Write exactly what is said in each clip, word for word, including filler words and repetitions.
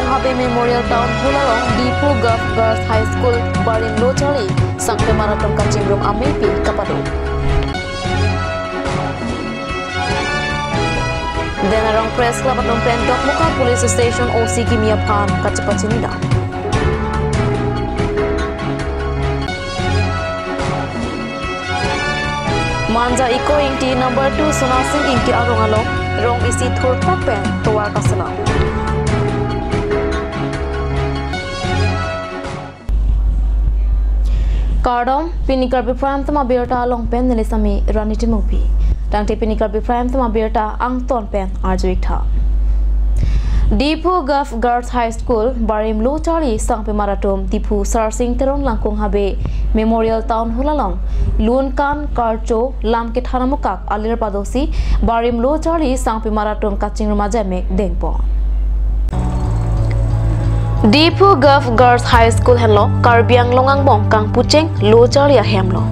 Habe Memorial Town Hall along Diphu Govt Girls High School barim lo charli sangpemar atum kachingrum amepi kapado. Denarong Press Club atum pen Dokmoka Police Station O C kimi aphan kachepachini dam. Manja Iko Ingti number two Sonasing Ingti arong along rong isi thurpak pen tovar kaselam. Kardom, pini Karbi Prime Time abirta along pen neli sami Rani Timungpi. Tangte pini Karbi Prime Time abirta angton pen arju-ik tha. Diphu Govt Girls High School barim lo charli sangpemar atum Diphu Sarsing Teron Langkung Habe Memorial Town Hall along lun kan karcho lam kethan amokak alir padosi barim lo charli sangpemar atum kachingrum ajamek dengpon. Diphu Govt Girls High School henlo Karbi Anglong angbong kangpucheng lo charli ahemlo.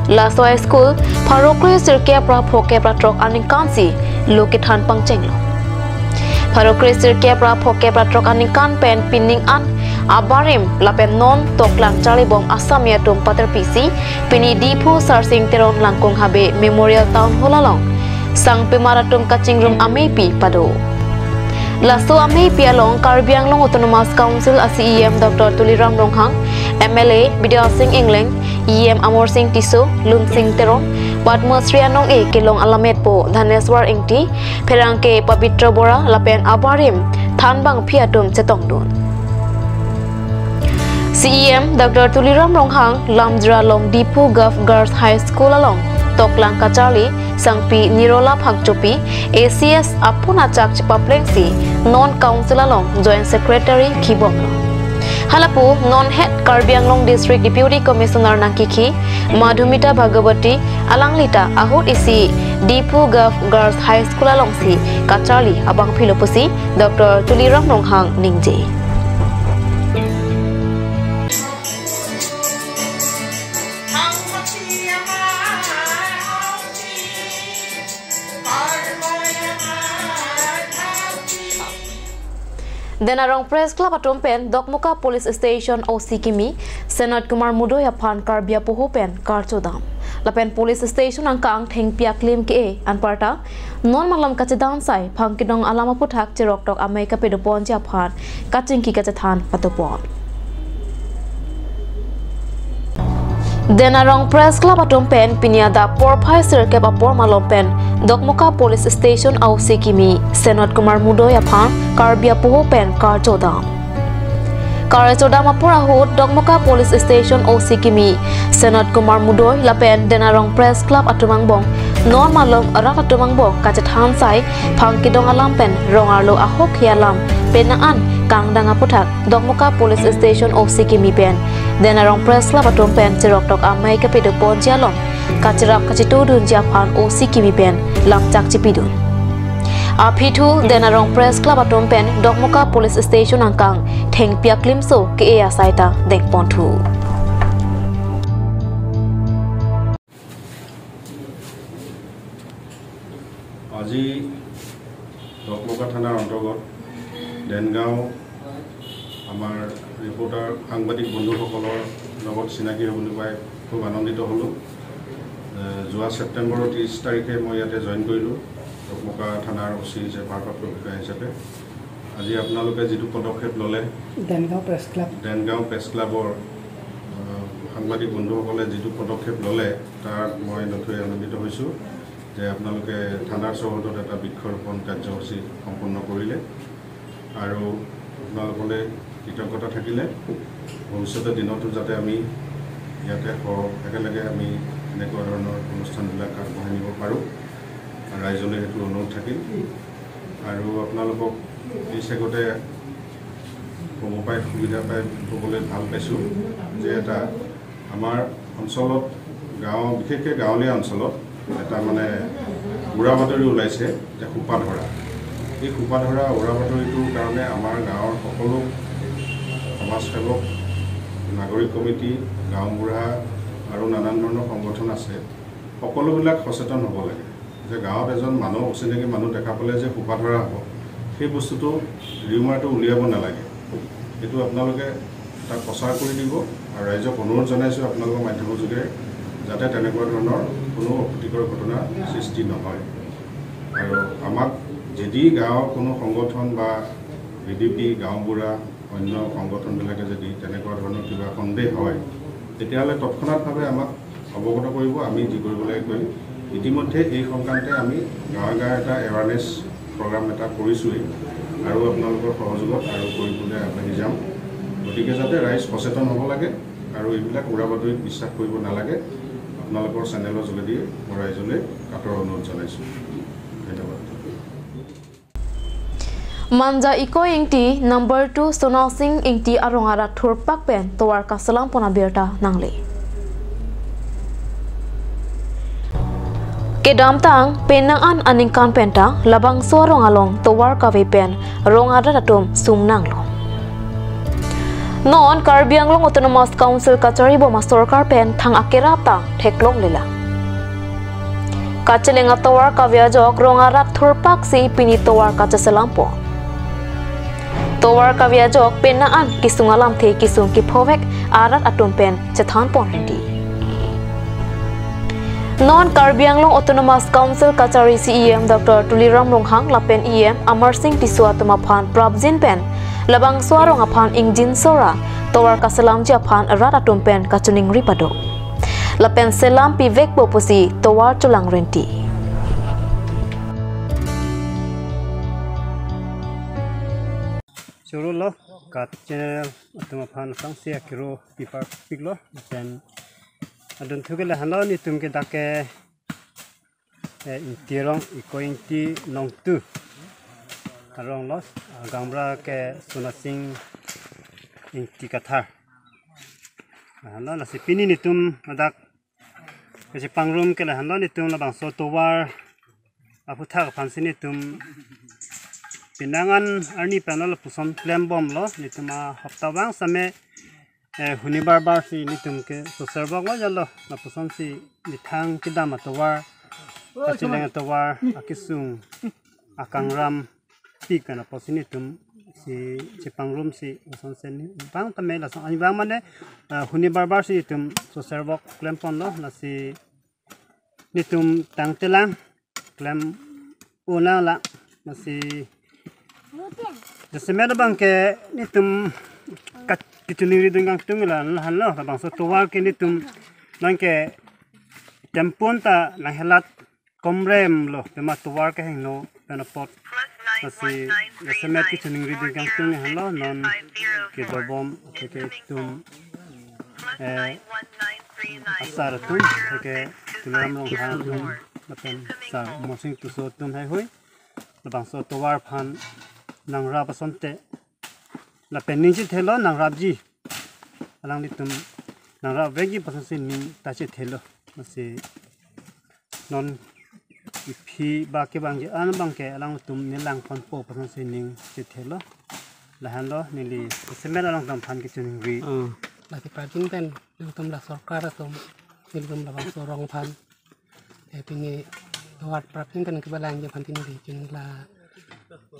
Laso high school pharo kre sirkep ra phokep ra throk aningkan si lo kethan pangchenglo. Pharo kre sirkep ra phokep ra throk aningkan pen pining an abarim lapen non toklang charlibom asami atum paterpi si pini Diphu Sarsing Teron Langkung Habe Memorial Town Hall along sangpemar atum kachingrum amepi pado. Laso amepi along Karbi Anglong Autonomous Council a C E M Doctor Tuliram Ronghang, M L A Bidya Sing Engleng, E M Amar Sing Tisso, Lunsing Teron, Padma Shri anong-e kelong alametpo Dhaneswar Ingti, pherangke Pabitra Bora lapen abarim thanbangpi atum chetongdun. C E M Doctor Tuliram Ronghang lamjra along Diphu Govt Girls High School along toklang kacharli sangpi Nirola Phangchopi A C S apun achak chepaplengsi non council along Joint Secretary khibomlo. Halapu non het Karbi Anglong District Deputy Commissioner nangkikhi Madhumita Bhagawati alanglita ahut isi Diphu Govt Girls High School alongsi kacharli abangphilo pusi Doctor Tuliram Ronghang ningje. Denarong Press Club atum pen Dokmoka Police Station O C kimi Senat Kumar Mudoi aphan Karbi apoho pen karchodam. Lapen Police Station angkang thengpi aklim ke-e anparta non malom kachedan sai phang kedong alam aputhak cheroktok amei kapedoponji aphan kachingki kachethan patopon. Denarong Press Club atum pen pini adap porphai sirkep apor malom pen Dokmoka Police Station O C kimi Senat Kumar Mudoi aphan Karbi apoho pen karchodam. Karchodam apor ahut Dokmoka Police Station O C kimi Senat Kumar Mudoi lapen Denarong Press Club atum angbong non malom rat atum angbong kachethan sai phang kedong alam pen rong arlo ahokhe alam penang an kangdang aputhak Dokmoka Police Station O C kimi pen Denarong Press Club atum pen cheroktok amei kapedoponji along kacherap kachetudunji aphan O C kimi pen lamchak chepidun. Aphi thu Denarong Press Club atum pen Dokmoka Police Station angkang thengpi aklimso ke-e asai ta dengponthu. আজি দকমকা থানাৰ অন্তৰ্গত দেনগাঁও আমাৰ ৰিপৰ্টাৰ সাংবাদিক বন্ধুসকলৰ লগত চিনাকি হ'বলৈ পাই খুব আনন্দিত হ'লোঁ। এ, যোৱা ছেপ্টেম্বৰৰ ত্ৰিছ তাৰিখে মই ইয়াতে জইন কৰিলোঁ দকমকা থানাৰ অ চি হিচাপে, ভাৰপ্ৰাপ্ত বিষয়া হিচাপে। আজি আপোনালোকে যিটো পদক্ষেপ ল'লে, দেনগাঁও প্ৰেছ ক্লাব। দেনগাঁও প্ৰেছ ক্লাবৰ, আহ, সাংবাদিক বন্ধুসকলে যিটো পদক্ষেপ ল'লে, তাত মই নথৈ আনন্দিত হৈছোঁ যে আপোনালোকে থানাৰ চৌহদত এটা বৃক্ষৰোপণ কাৰ্যসূচী সম্পন্ন কৰিলে। আৰু আপোনালোকলৈ কৃতজ্ঞতা থাকিলে ভৱিষ্যতৰ দিনতো যাতে আমি ইয়াতে স-, একেলগে আমি এনেকুৱা ধৰণৰ অনুষ্ঠানবিলাক আগবঢ়াই নিব পাৰোঁ। ৰাইজলৈ সেইটো অনুৰোধ থাকিল। আৰু আপোনালোকক প্লিজ আগতে ক'ব পাই, সুবিধা পাই ক'বলৈ ভাল পাইছোঁ যে এটা আমাৰ অঞ্চলত, গাঁও, বিশেষকৈ গাঁৱলীয়া অঞ্চলত এটা মানে উৰা বাতৰি ওলাইছে যে সোপা ধৰা। এই সোপা ধৰা উৰা বাতৰিটোৰ কাৰণে আমাৰ গাঁৱৰ সকলো সমাজসেৱক, নাগৰিক কমিটি, গাঁওবুঢ়া আৰু নানান ধৰণৰ সংগঠন আছে, সকলোবিলাক সচেতন হ'ব লাগে যে গাঁৱত এজন মানুহ, অচিনাকি মানুহ দেখা পালে যে সোপা ধৰা হ'ব, সেই বস্তুটো ৰিউমাৰটো উলিয়াব নালাগে। এইটো আপোনালোকে তাক প্ৰচাৰ কৰি দিব আৰু ৰাইজক অনুৰোধ জনাইছোঁ আপোনালোকৰ মাধ্যমৰ যোগেৰে যাতে তেনেকুৱা ধৰণৰ কোনো অপ্ৰীতিকৰ ঘটনা সৃষ্টি নহয়। আৰু আমাক যদি গাঁৱৰ কোনো সংগঠন বা ভি ডি পি, গাঁওবুঢ়া, অন্য সংগঠনবিলাকে যদি তেনেকুৱা ধৰণৰ কিবা সন্দেহ হয়, তেতিয়াহ'লে তৎক্ষণাতভাৱে আমাক অৱগত কৰিব, আমি যি কৰিব লাগে কৰিম। ইতিমধ্যে এই সংক্ৰান্তে আমি গাঁৱে গাঁৱে এটা এৱাৰনেছ প্ৰগ্ৰাম এটা কৰিছোঁৱেই আৰু আপোনালোকৰ সহযোগত আৰু কৰিবলৈ আগবাঢ়ি যাম। গতিকে যাতে ৰাইজ সচেতন হ'ব লাগে আৰু এইবিলাক উৰা বাতৰিত বিশ্বাস কৰিব নালাগে, আপোনালোকৰ চেনেলৰ যোগেদি মই ৰাইজলৈ কাতৰ অনুৰোধ জনাইছোঁ। ধন্যবাদ। Manja Ikoi Ingti number two Sonasing Ingti arong arat thurpak pen tovar kaselam pon abirta nangle. Kedamtang penang an aningkan penta labangso arong along tovar kave pen rong arat atum sung nanglo. Non Karbi Anglong Autonomous Council kachari bom asorkar pen thang akerap ta theklong lela. Kacheleng atovar kave ajok rong arat thurpak si pini tovar kacheselam pon. Tovar kave ajok penang an kesung alamthe kesung kephovek arat atum pen chethan pon ready. Non Karbi Anglong Autonomous Council kachari C E M Doctor Tuliram Ronghang lapen E M Amarsing Tisso atum aphan prapjin pen labangso arong aphan ingjin sora tovar kaselamji aphan rat atum pen kachiningri pado. Lapen selam pivekpo pusi tovar chelang renti. Choro lo, kat channel atum aphan sangsi akiro pipar piklo, pen adun thuke lahenlo, netum ke dak ke, eh, Ingti arong, Ikoi Ingti nong tu arong lo, ah, gaonbura ke Sonasing Ingti Kathar. Lahenlo, lasi pini netum ladak kachepangrum ke lahenlo, netum labangso tovar aphuthak aphansi netum penang an arni pen lapuson klem bomlo, netum ahapta vang same, eh, huni barbar si netum ke soser bok lo jalo, lapusonsi methang kedam atovar, kacheleng atovar, akesung, akangram pik pen apotsi netum si chepangrumsi lason sen bang tame lason ani bang mane, eh, huni barbar si netum soser bok klem ponlo, lasi netum tangtelang klem unang la, lasi jasemet abang ke netum kat kachiningri dun kangtung la lahenlo, labangso tovar ke netum nang ke tempon ta nanghelat komrem lo, pima tovar kehingno pen apot. Lasi jasemet kachiningri dun kangtung lahenlo, non kedobom ke, ke tum, eh, asar atum, ke Tuliram Ronghang atum, lapen sar Amarsing Tisso atum heihui labangso tovar aphan nangrap asonte, lapen ning chethelo nangrapji, alanglitum nangrap vekji aphansi ning ta chethelo. Lasi non iphi ba kevangji an abang ke alangtum nelang ponpo aphansi ning chethelo. Lahenlo, neli jasemet alangtum aphan kachiningri. Hmm. Lasi prapjin pen nangtum la sorkar atum nelitum labangso arong aphan, eh, pini tovar prapjin pen kebalangji aphan pini di chini la,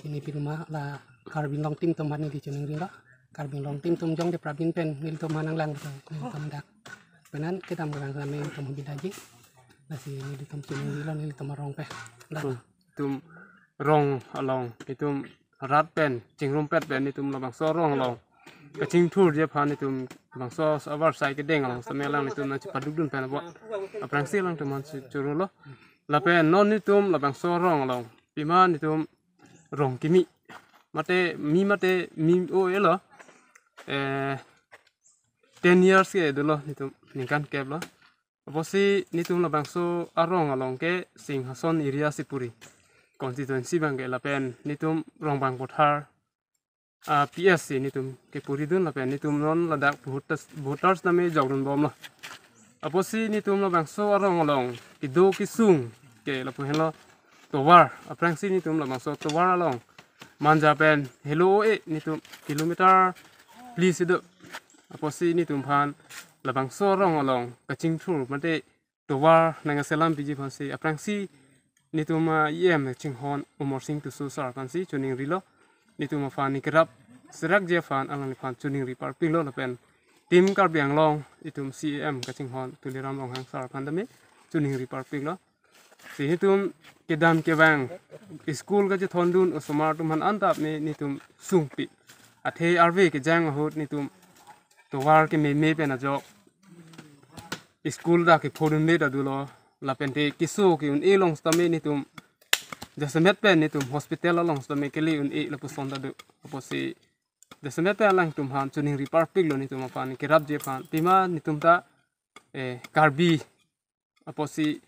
pini pini ma la Karbi Anglong team atum aphan neli chiningrilo. Karbi Anglong team atum jongte prapjin pen nelitum aphan nanglang betul, nelitum dak. Penan kedam kelang kami atum bidaji. Lasi nelitum chiningrilo nelitum arong pen. La. Hmm. Itum rong along, itum rat pen chingrumpet pen itum labangso arong along kachingthurji aphan itum labangso avarsai kedeng along same alangtum nangchepadukdun pen apot aphrangsi alangtum aphan chorolo. Lapen non itum labangso arong along pima itum rong kimi mate mi mate mi o elo, eh, ten years ke dolo, itum ningkan kep lo. Apotsi netum labangso arong along ke Singhason area si puri, constituency abang ke, lapen netum Rongbang Pothar, ah, P S si netum kepuridun, lapen netum non ladak voters, voters name jokdun bomlo. Apotsi netum labangso arong along kedo kesung ke lapu henlo tovar, aphrangsi netum labangso tovar along Manja pen helo o-e netum kilometer phli si do. Apotsi netum aphan labangso arong along kachingthur mate tovar nangselam piji aphansi aphrangsi netum, ah, E M chinghon Amarsing Tisso sar aphansi chiningrilo. netum aphan ne kerap serakji aphan alangliphan choningri parpiklo lapen Team Karbi Anglong itum C E M kachinghon Tuliram Ronghang sir aphan tame choningri parpiklo. Si netum kedam kevang school kachethondun osomar atum aphan antap ne netum sungpi. Athe arve kejang ahut netum tovar kememe pen ajok school ta kephodunde ta dolo lapente keso ke-un-e along sitame netum jasemet pen netum hospital along sitame kele un-e lapuson ta do. Apotsi jasemet pen alangtum aphan choningri parpiklo netum aphan kerapji aphan. Pima netum ta eh, Karbi apotsi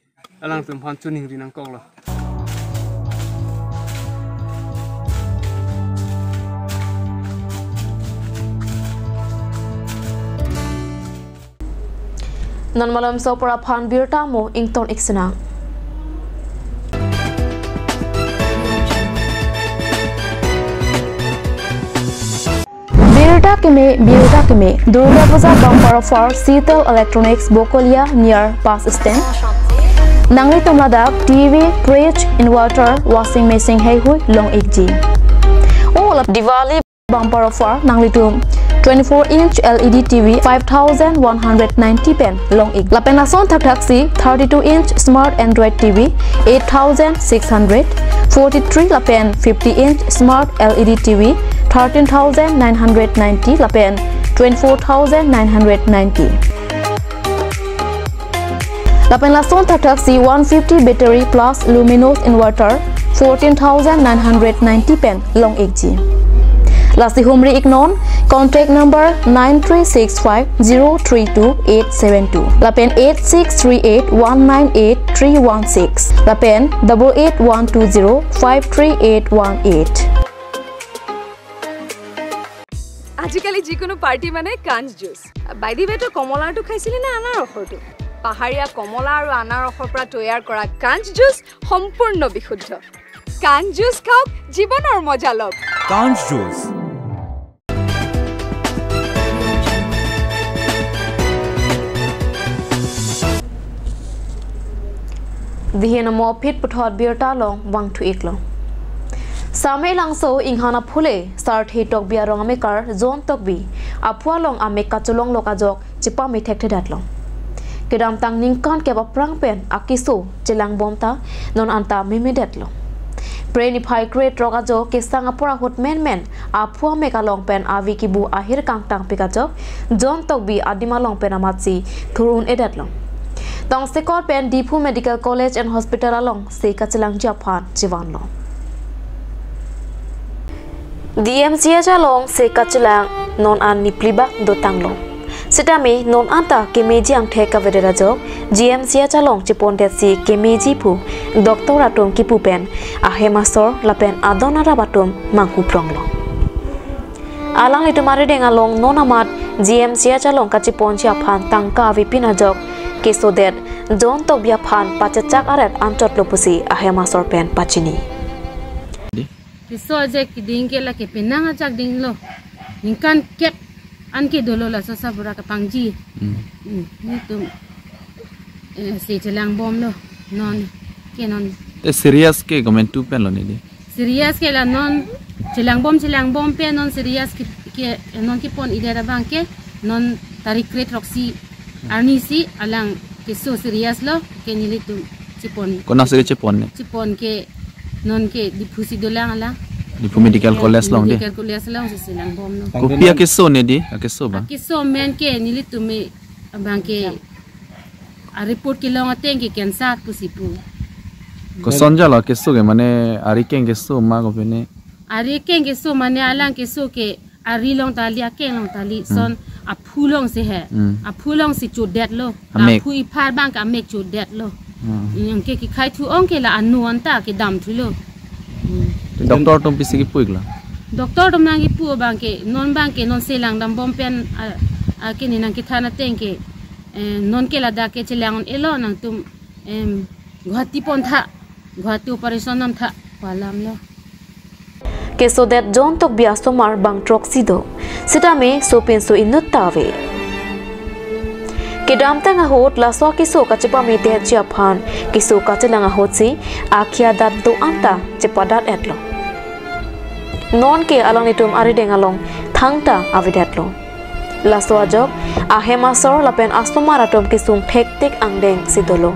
alangtum aphan choningri nangkoklo. Non malomso apor aphan birta mo ington ik sinang. Birta keme, birta keme, Durga Puja bumper offer, Sital Electronics, Bokolia, near bus stand. Nanglitum ladak T V, fridge, inverter, washing machine heihui long ikji. O la Diwali bumper offer nanglitum twenty-four inch L E D T V five thousand one hundred ninety pen long ik. Lapen lason thakthak si thirty-two inch smart Android T V eight thousand six hundred, forty-three lapen fifty inch smart L E D T V thirteen thousand nine hundred ninety lapen twenty-four thousand nine hundred ninety. Lapen lason thakthak si one fifty battery plus luminous inverter fourteen thousand nine hundred ninety pen long ikji. Lasi humri iknon, contact number nine three six five zero three two eight seven two lapen eight six three eight one nine eight three one six lapen double eight one two zero five three eight one eight. আজিকালি যিকোনো পাৰ্টি মানে কাঞ্চ juice. By the ৱে, তই কমলাৰটো খাইছিলি নে আনাৰসৰটো? পাহাৰীয়া কমলা আৰু আনাৰসৰ পৰা তৈয়াৰ কৰা কাঞ্চ জুচ সম্পূৰ্ণ বিশুদ্ধ। কাঞ্চ জুচ খাওক, জীৱনৰ মজা লওক। কাঞ্চ juice. Dihen amo phit puthot birta along vangthu iklo. Same Langso Inghan aphule Sarthe Tokbi arong amekar John Tokbi aphu along amek kacholonglok ajok chepame thekthedetlo. Kedamtang ningkan kep aphrang pen akeso chelangbom ta non anta memedetlo. Pre niphai krethrok ajo kesang apor ahut menmen aphu amek along pen avi kibu ahir kangtangpik ajok John Tokbi adim along pen amatsi thur un-edetlo. Tongsekot pen Diphu Medical College and Hospital alongsi kachelangji aphan chevanlo. D M C H alongsi kachelang non an niphli bak dotanglo. Sitame non anta kemeji angthek kavedet ajok G M C H along chepondetsi kemeji pu doctor atum kipu pen ahem asor lapen adon arap atum manghupronglo. Alanglitum arideng along non amat G M C H along kacheponji aphan tangka avepin ajok kesodet John Tokbi aphan pachechak aret anchotlo pusi ahem asor pen pachini. Keso ajat keding ke lake penang ajak dinglo. Ningkan kep anke dolo, laso sabura kapangji. Hmm. Hmm, netum, eh, si chelangbomlo. Non ke non. Te serious ke komentu penlo neli. Serious ke la non chelangbom, chelangbom pen non serious ke, ke non kepon-idet abang ke non tarik krethroksi arnisi alang keso serious lo ke nelitum chepon. Konat si chepon ne? Chepon ke non ke Diphu si dolang alang. Diphu Medical College along de? Medical College alongsi chelangbomlo. Kopi akeso ne di? Akeso ba? Akeso men ke nelitum me abang ke areport kelong ateng ke cancer pusi pu. Koson jalo akeso ke, mane ari keng keso ma kopine? Ari keng keso mane alang keso ke ari along tali, akeng along tali, hmm, son aphu alongsi he. Hmm. Aphu alongsi chodetlo. Amek. Aphu iphar abang ke amek chodetlo. Hmm. Yang ke kekhai thu ong ke la anu anta kedam thulo. Hmm. Doctor atum pisi kipu iklo? Doctor atum nangkipu abang ke non abang ke non chelang dambom pen a, a ke ne nangkethan ateng ke, eh, non ke ladak ke chelang un-elo, nangtum, em, Guwahati pon tha, Guwahati operation nam tha pu alamlo. Kesodet John Tokbi asomar bang throksi do. Sitame sopinso inut ta ave. Kedamtang ahut laso akeso kachepameji aphan keso kachelang ahutsi akhei adat do-an ta chepadat-etlo. nonke alanglitum arideng along thangta avedetlo. Laso ajok ahem asor lapen asomar atum kesung thektik angdeng si dolo.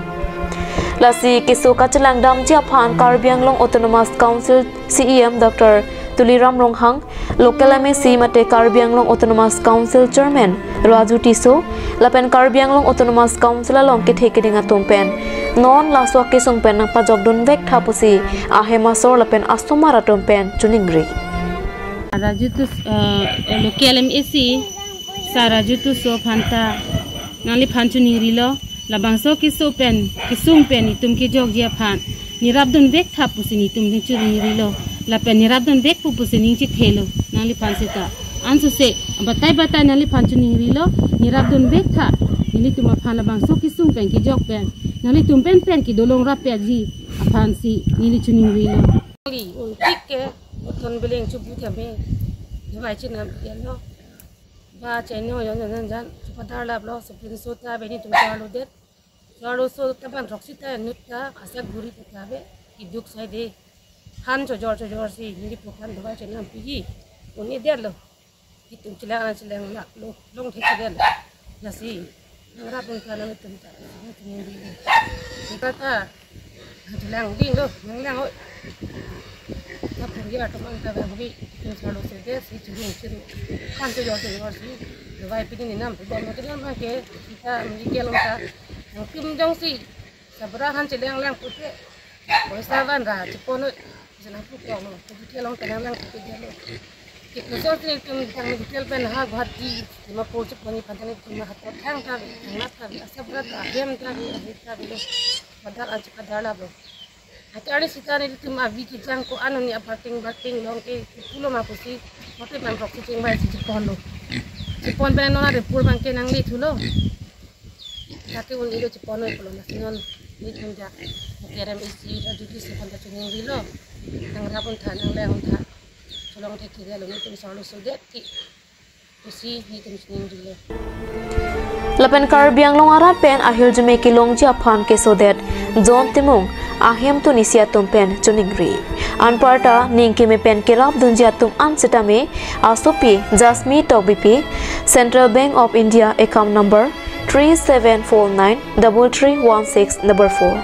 Lasi keso kachelangdamji aphan Karbi Anglong Autonomous Council C E M Doctor Tuliram Ronghang, local M A C mate Karbi Anglong Autonomous Council Chairman Raju Tisso lapen Karbi Anglong Autonomous Council along kethe keding atum pen non laso akesung pen nangpajokdun vektha pusi ahem asor lapen asomar atum pen choningri. Raju Tisso, eh, local M A C, Sir Raju Tisso aphanta nangliphan choningrilo, labangso keso pen, kesung pen netum kejokji aphan nerapdun vektha pusi netum ning choningrilo, lapen nerapdun vekpo pusi ning chethelo nangliphan seta. Ansose batai batai nangliphan choningrilo, nerapdun vektha, nelitum aphan labangso kesung pen kejok pen nanglitum pen pen kedolong rapetji aphansi neli choningrilo. Li, un tik ke, uthon biling chubu tame, dovai chenam pianlo. Ba cheno yon yon jan, chupadar laplo, Supreme Court ta beni tum charlo det. Charlo so ta ban throksi ta nut ta, asak guri ta ta be, keduk sai de. Han chojor chojor si, neli pu han dovai chenam piji. Uni detlo. Itum chelang an chelang lak lo, long thek chelang. Lasi, nangrap nangthan nangtum ta, nangtum nangri. Nangta ta, chelang dinglo, nanglang oi. Nangpung ya teman ta bang bi, itum charlo sede, si churung churung. Kan chojor chojor si, dovai pini ni nam, bom na kedam ke, sita mili kelong ta. Nangtum jongsi, sabra han chelang lang pute, poisa van ra, chepon oi. Jana pu kong lo, pu kelong tenang lang pu dia lo. Ki kusol sini tum tang ni kel pen ha Guwahati, Dimapur chepon ni pantang ni tum ha to thang ta, thang nat ta, asap rat ta, hem ta, hem ta lo. Padar aji padar laplo. Ati ari sita ni tum avi kijang ko ano ni abating bating long ke pulo ma pusi, mate ban rok si chingbai si chepon lo. Chepon pen nona report bang ke nangli thulo. Lake un-elo chepon oi pulo, lasi non netum jak, K R M A C Raju Tisso aphanta choningrilo. Nangrap un tha, nanglang un tha. Cholong thek kiri lo, netum charlo so det ti. Pusi netum choningrilo. Lapen Karbi Anglong arat pen ahirjume kelongji aphan kesodet John Timung, ahem tun isi atum pen choningri. Anparta ning keme pen kerapdunji atum an setame, asopi Jasmine Tokbipi, Central Bank of India account number three seven four nine double three one six double four,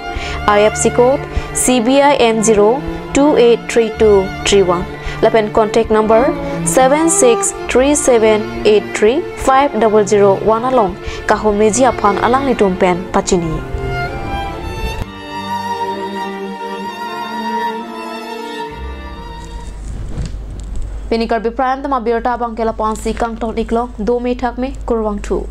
I F S C code C B I N zero two eight three two three one, lapen contact number seven six three seven eight three five double zero one along kahumriji aphan alanglitum pen pachini. Pini Karbi Prime Time abirta abang ke lapu-an si kangton iklo, dome thakme, kurvangthu.